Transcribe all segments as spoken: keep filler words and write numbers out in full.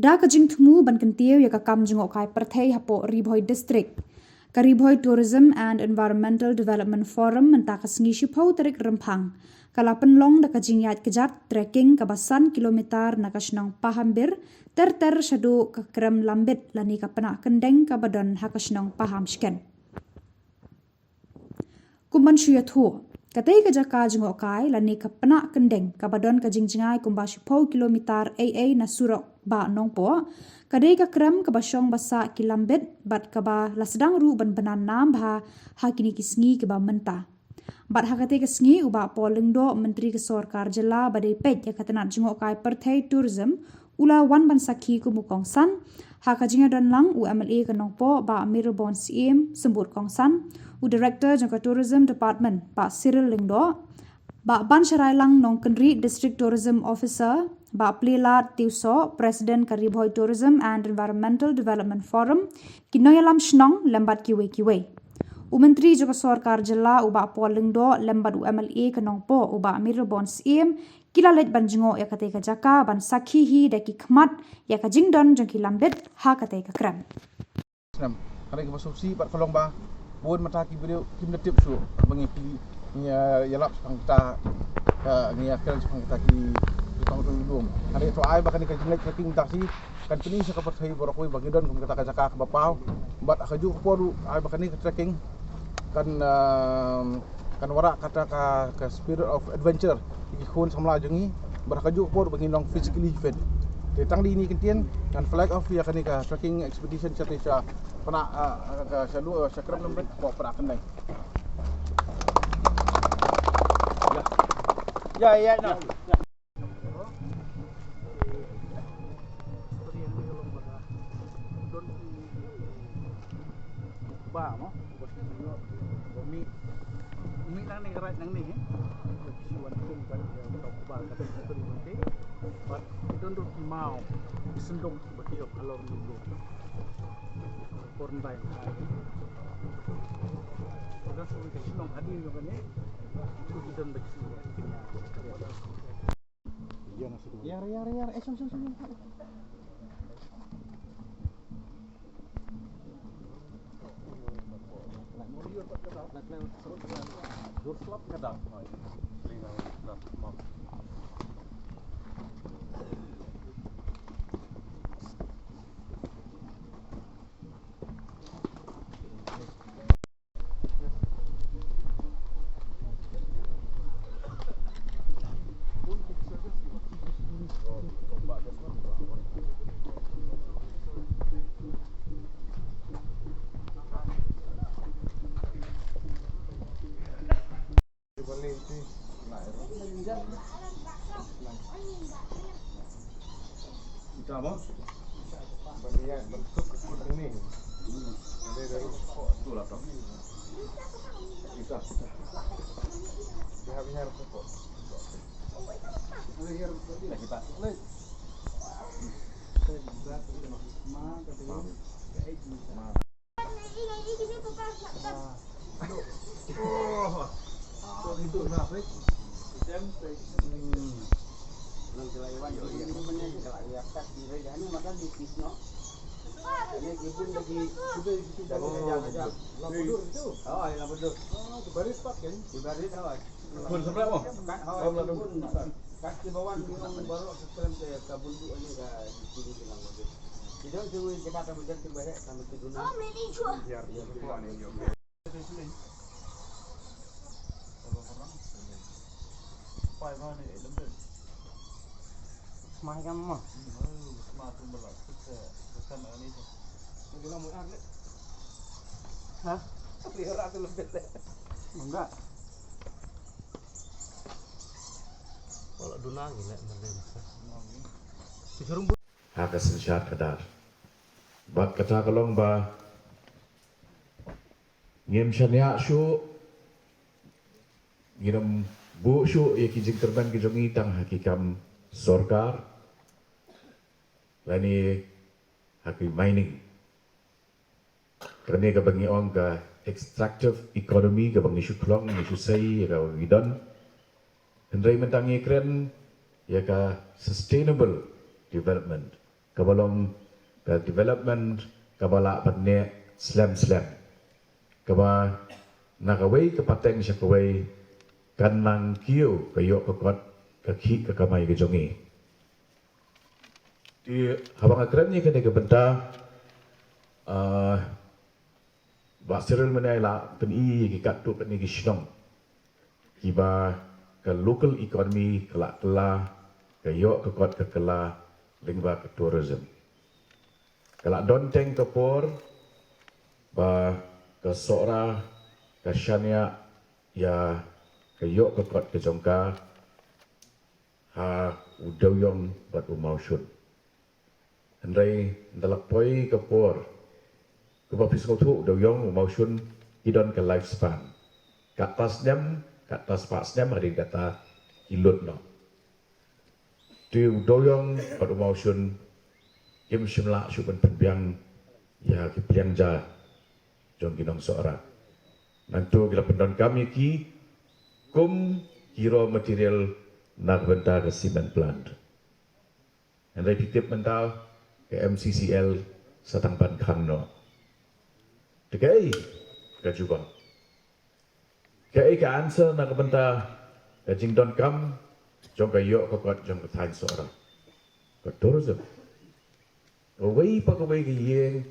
Da ka jingthmu ban kyntiew ïa ka kam jngohkai pyrthei hapoh Ri Bhoi District, ka Ri Bhoi Tourism and Environmental Development Forum mynta ka sngi shiphew tarik Rymphang ka la pynlong da ka jingïaid kjat trekking kaba san kilometer na ka shnong Pahambir ter ter shaduh ka krem Lambit lane ka pnah kyndeng kaba don ha ka shnong Pahamshken. Kum ban shu ïathuh, katei ka jaka jngohkai lane ka pnah kyndeng kaba don ka jingjngai kumba shiphew kilometer ei ei na surok ba Nongpoh, ka dei ka krem kaba shong ba sah ki Lambit bad kaba la sdang ruh ban bynnan nam bha ha kine ki sngi kiba mynta. Bad ha katei ka sngi u Bah Paul Lyngdoh, Myntri ka Sorkar Jylla ba dei peit ïa ka tnat jngohkai pyrthei, tourism, u la wan ban sakhi kum u kongsan ha ka jingïadon lang u M L A ka Nongpoh Bah Mayral Born Syiem, symbud kongsan u Director jong ka Tourism Department Bah Cyril Lyngdoh, Bah Bansharai Lang Nongkynrih, District Tourism Officer, Bah Plielad Tiewsoh, President ka Ri Bhoi Tourism and Environmental Development Forum, ki nongïalam shnong lem bad kiwei kiwei. U Myntri jong ka Sorkar Jylla u Bah Paul Lyngdoh lem bad u M L A ka Nongpoh u Bah Mayral Born Syiem ki la leit ban jngoh ïa katei ka jaka ban sakhi hi da ki khmat ïa ka jingdon jong ki Lambit ha katei ka krem. Snem. Ka dei kaba sngewsih bad ka long ba bun mynta ki briew kim da tip shuh ba ngi, ngi ïalap shaphang kita, eh, ngi ïakren shaphang kita ki, ki tong tu lum. Ka dei to ai ba kane ka jingleit trekking mynta shi kan pyni sha ka pyrthei baroh kawei ba ngi don kum kata ka jaka kaba paw. Bad ha kajuh ka por ruh ai ba kane ka trekking kan, eh, kan wanrah kata ka, ka spirit of adventure ïa ki khun samla jong ngi. Bad ha kajuh ka por ba ngin long physically fit. Te tang dei ine i kyntien ngan flag off ïa kane ka trekking expedition shatei sha pnah, ah, ka sha lu, sha krem Lambit, pnah kyndeng. Ya, ya, no. Ba mo, ba mi, mi nang ni, right nang ni, eh. Ki wan kum ka, eh, ka ba ka, ka, ka, but don't do ki mau, ki sendong ki ba ki yok alor ni lo. Korndai. Ada suruh ke sendong hadir juga ni. Itu kita bagi. Yar, yar, yar. Eh, song, song, song. Ita apa? Balian bentuk kekut ini. Ada dari tu lah tu. Ita, ita. Dia habisnya rokok. Lagi tak. Ma, kata dia. Ma. Kat kibawan ki ong baroh ka krem ka ka bun duh ane ka jingkini ki lang baje. Ki don ki wei jaka ka baje ki bahe ka mesti guna. Mai kam mo. Ha? Enggak. Wala duna ngi leh mane masa. Ha ka synshar khadar. Bad kata ka long ba ngim shaniah shuh, ngim buh shuh ïa ki jingkyrmen ki jong ngi tang ha ki kam sorkar lane ha ki mining. Kane kaba ngi ong ka extractive economy kaba ngi shu khlong, ngi shu sei ïa kaba ngi don. Hynrei mynta ngi kren ïa ka sustainable development. Kaba long ka development kaba lah ban neh slem slem, kaba na kawei ka pateng sha kawei kan nang kiew ka ïoh ka kot ka khih ka kamai ka jong ngi. Te haba nga kren ïa kane ka bynta, ah, Bah Cyril mynne la pyni ïa ki katto katne ki shnong kiba ka local economy ka la kylla, ka ïoh ka kot ka kylla lyngba ka tourism. Ka la don teng ka por ba ka Sohra ka shaniah ïa ka ïoh ka kot ka jong ka ha u Dewiong bad u Mawshun. Hynrei ynda la poi ka por, kumba phi sngewthuh, u Dewiong, u Mawshun ki don ka life span. Katto snem, katto spah snem hadien kata ki lut noh. Te u Dewiong bad u Mawshun kim shym lah shuh ban pynbiang ïa ki pliang ja jong ki nong Sohra. Nangta ki la pyndonkam ïa ki kum ki raw material na ka bynta ka cement plant. Hynrei phi tip mynta ka M C C L sa tang ban khang noh. Te kaei ka jubab? Kaei ka answer na ka bynta ka jingdonkam jong ka ïoh ka kot jong ka thaiñ Sohra? Ka tourism. Kawei pa kawei ka ïing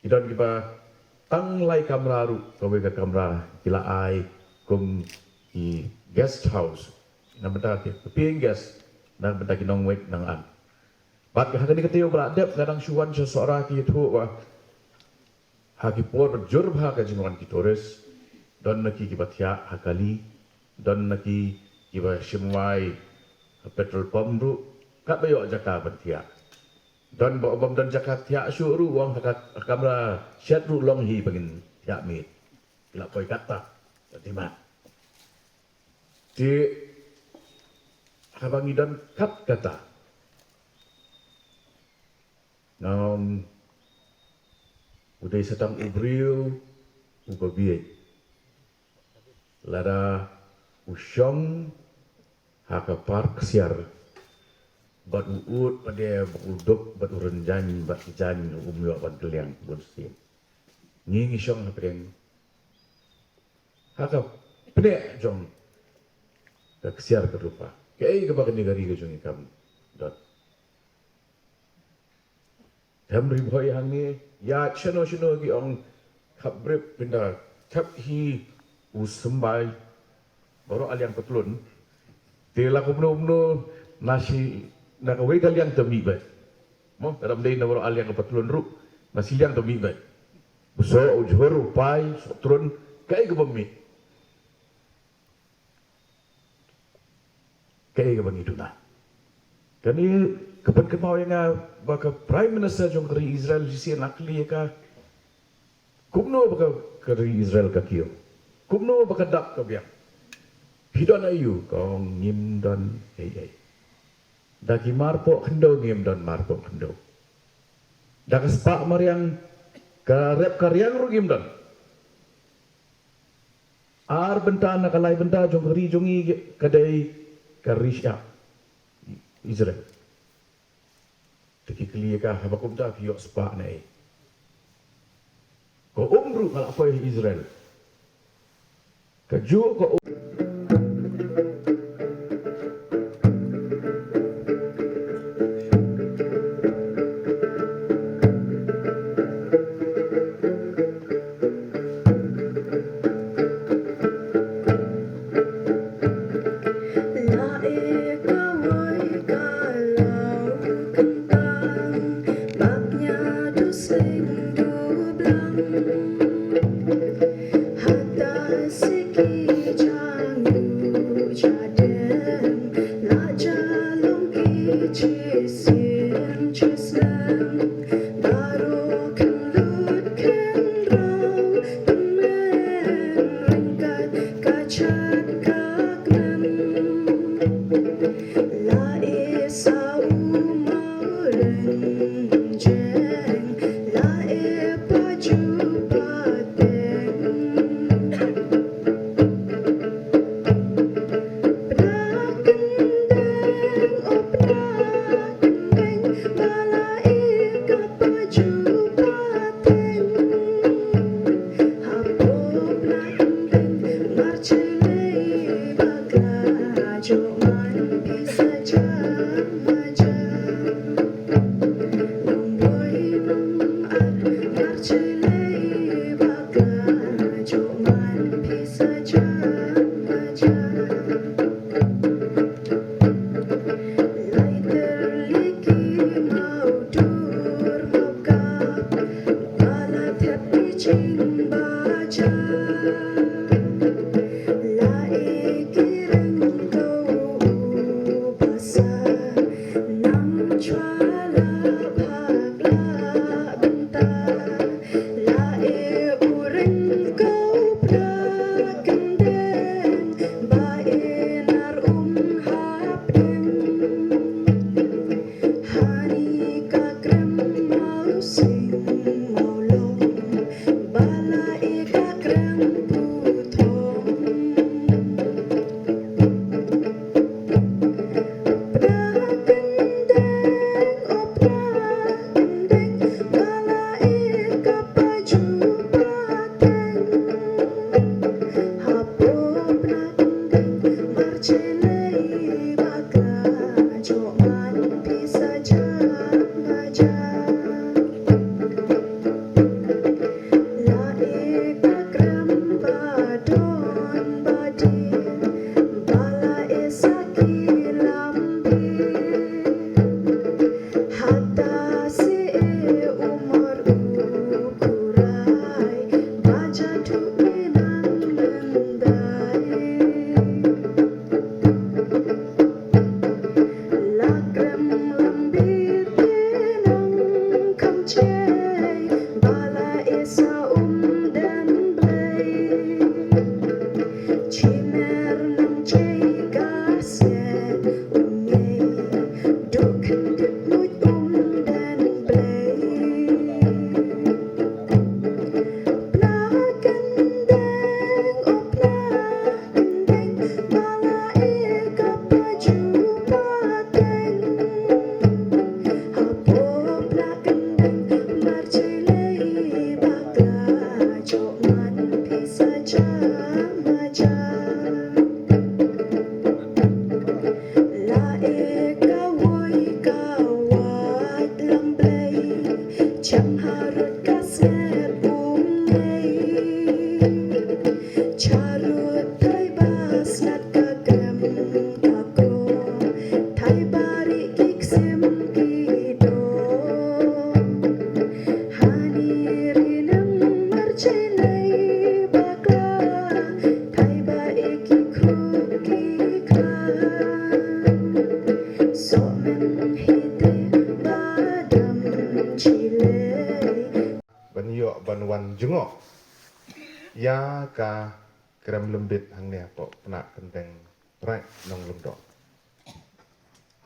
ki don kiba tang lai kamra ruh, kawei ka kamra ki la ai kum ki guest house, na bynta ki paying guest, na bynta ki nongwei nongwan. Bad ha kane ka taïew ba la dep nga dang shu wan sha Sohra, ki ïathuh ba ha ki por ba jur bha ka jingwan ki tourist, don na ki kiba thiah ha kali, don na ki kiba shim wai ha petrol pump ruh, katba ïoh jaka ban thiah. Don ba bym don jaka thiah shuh ruh, u ong ha ka, ha kamra shet ruh long hi ba ngin thiah miet. Ki la poi katta, ka demand. Te haba ngi don kat kata, nga ong u dei sa tang u briew uba bieit lada u shong ha ka park ksiar bad u ud pat de bad u duk bad u rynjang bad ki jaiñ, um ïoh ban kylliang bun sien. Ngi ngi shong hapdeng ha ka pneh jong ka ksiar ka rupa. Kaei kaba kane ka ri ka jong ngi kam don? Them Ri Bhoi hangne, ïa shano shano ki ong khapbrip, pynda thep hi u symbai baroh a liang patlun. Te la kumno kumno na shi, na kawei ka liang te mih beit. Mo, ka dang dei na baroh a liang patlun ruh, na shi liang te mih beit. U soh, u jhur, u pai, sohtrun, kaei kaba mih? Kaei kaba ngi duna? Kane ka pynkynmaw ïa nga ba ka Prime Minister jong ka ri Israel shisien la kylli ïa ka, kumno ba ka, ka ri Israel ka kiew? Kumno ba ka dap ka biang? Phi don aïu? Ka ong ngim don ei ei. Da ki marpoh khyndew ngim don marpoh khyndew. Da ka spah mariang, ka rep ka riang ruh ngim don. Ar bynta na ka lai bynta jong ka ri jong ngi ka dei ka ri shyiap Israel. Te ki kylli ïa ka, haba kumta phi ïoh spah naei? Ka um ruh ka la poi Israel. Kajuh ka um. La e kawei ka law kyntan, bad nia du seng du blang. Hata siki jang u jadem, la jalong ki chisien chislem. Baroh khynlut khynraw tymmen ryngkat ka jhat ka kmen. La e saw u mawrynjeng, la e paju pateng. Pda kyndeng, o pda kyndeng, Ban ïoh ban wan jngoh ïa ka krem lymbit hangne hapoh Pnah Kyndeng Raid Nonglumdoh.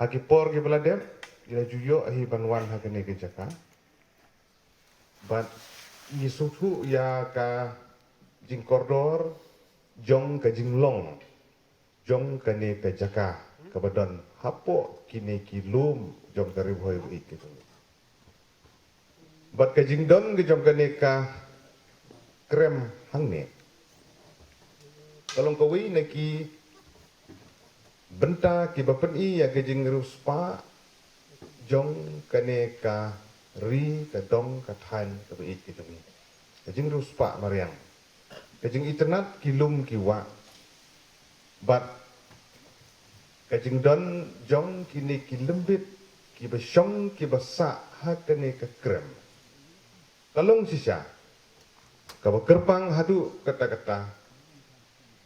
Ha ki por kiba la dep ngi la ju ïoh hi ban wan ha kane ka jaka. Bad ngi sngewthuh ïa ka jingkordor jong ka jinglong jong kane ka jaka kaba don hapoh kine ki lum jong ka Ri Bhoi ba ïeit ka jong ngi. Bad ka jingdon ka jong kane ka krem hangne ka long kawei na ki bynta kiba pyni ïa ka jingriewspah jong kane ka ri, ka dong, ka thaiñ kaba ïeit ka jong ngi. Ka jingriewspah mariang, ka jingitynnad ki lum ki wah, bad ka jingdon jong kine ki lymbit kiba shong kiba sah ha kane ka krem. Ka long shisha kaba kyrpang haduh katta katta,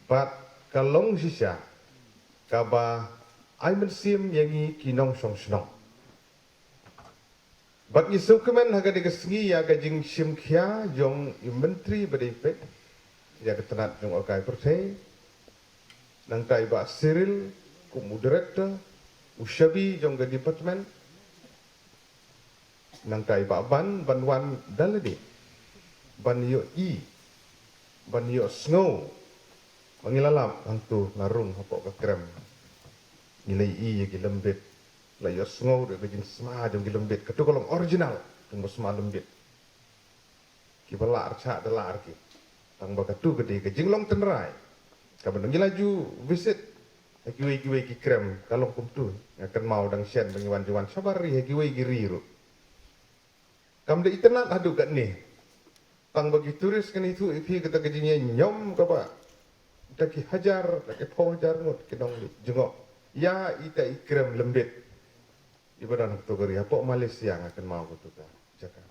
bad ka long shisha kaba ai mynsiem ïa ngi ki nongshong shnong. Bad ngi sngewkmen ha kane ka sngi ïa ka jingshim khia jong i Myntri ba dei peit ïa ka tnat jong ka pyrthei, nangta i Bah Cyril kum u Director, u shabi jong ka department, nangta i Bah Ban, ban wan da lade ban ïohi, ban ïohsngew ba ngi la lap hangto la rung hapoh ka krem. Ngi la ïohi ïa ki lymbit, la ïohsngew ruh ka jingsma jong ki lymbit. Kato ka long original jong ka sma lymbit. Kiba lah rchah da lah rki. Tang ba kato ka dei ka jinglong tynrai. Kaba ngi la ju visit Ha kiwei kiwei ki krem ka long kumtu. Nga kynmaw dang shen ba ngi wan ju wan shabar ri ha kiwei ki ri ruh. Kam da itynnad haduh katne. Tang ba ki tourist kan ithuh ïa phi kata ka jingïañiom kaba da ki hajar, da ki phew hajar ngut ki nongjngoh ïa ita i krem lymbit. Iba don ha kato ka ri hapoh Malaysia nga kynmaw kato ka jaka.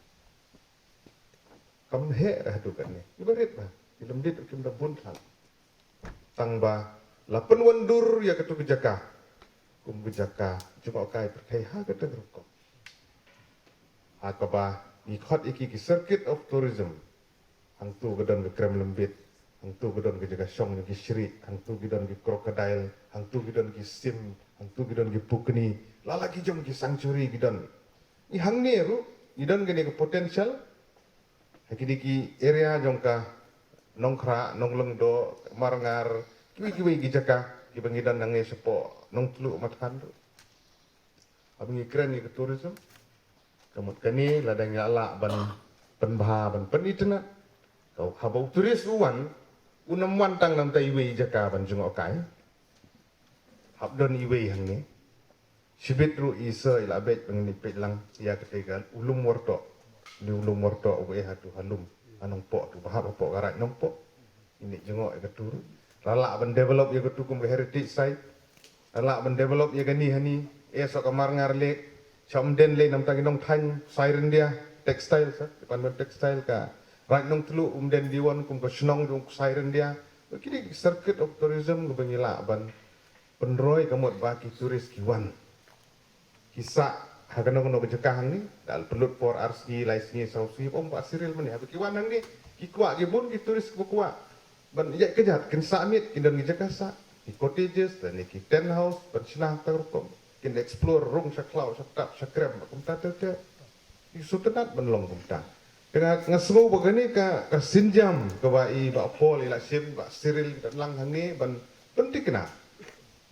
Kam heh haduh katne. Iba rit ba ki lymbit kim da bun than. Tang ba la pynwandur ïa katu ka jaka kum ka jaka jngohkai pyrthei ha kata ka rukom. Ha kaba ngi khot ïa ki ki circuit of tourism. Hangtu ka don ka krem lymbit, hangtu ka don ka jaka shong jong ki shrieh, hangtu ki don ki crocodile, hangtu ki don ki sim, hangtu ki don ki pukni, la la ki jong ki sanctuary ki don. Ngi hangne ruh ngi don kane ka potential. Ha kine ki area jong ka Nongkhrah, Nonglyngdoh, Marngar, kiwei kiwei ki jaka kiba ngi don hangne shapoh Nongtluh Mathan ruh. Haba ngi kren ïa ka tourism, ka mut kane lada ngi la lah ban pynbha ban pynitynnad. Ka haba u tourist u wan, un ym wan tang na bynta iwei i jaka ban jngohkai. Hap don iwei hangne. Shibit ruh i sir i la beit ba ngin ïa peit lang ïa kata ka u Lum Wartoh. Ni u Lum Wartoh uba eh hatu ha lum ha Nongpoh tu ba hap hapoh ka Raid Nongpoh. Ngin ïa jngoh ïa katu ruh. La lah ban develop ïa katu kum ka heritage site. La lah ban develop ïa kane hangne. Eh, sha ka Marngar Lake. Sha Umden lei na bynta ki nongthaiñ Ksai Ryndia textile, sir. Department textile ka Raid Nongtluh, Umden Diwon kum ka shnong jong Ksai Ryndia. Kine ki circuit of tourism kaba ngi lah ban pynroi ka mut ba ki tourist ki wan. Ki sah ha kano kano ka jaka hangne, da pynlut por ar sngi, lai sngi, saw sngi, ym pat serial mynne. Haba ki wan hangne, ki kwah, ki bun ki tourist kiba kwah ban ïaid kjat, kin sah miet, kin don ki jaka sah, ki cottages lane ki tent house, ban shna ha kata ka rukom, kin explore rung sha khlaw, sha tap, sha krem, kumta ter ter. Ki sngewtynnad ban long kumta. Te nga, nga sngew ba kane ka, ka sienjam kaba i Bah Paul i la shim, Bah Cyril i la lang hangne ban pynthikna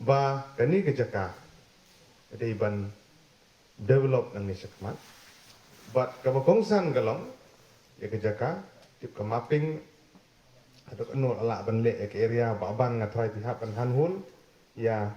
ba kane ka jaka ka dei ban develop nangne shakhmat. Bad kaba kongsan ka long ïa ka jaka, tip ka mapping, haduh katno la lah ban leh ïa ka area, ba ban nga try bihap ban hanhul ïa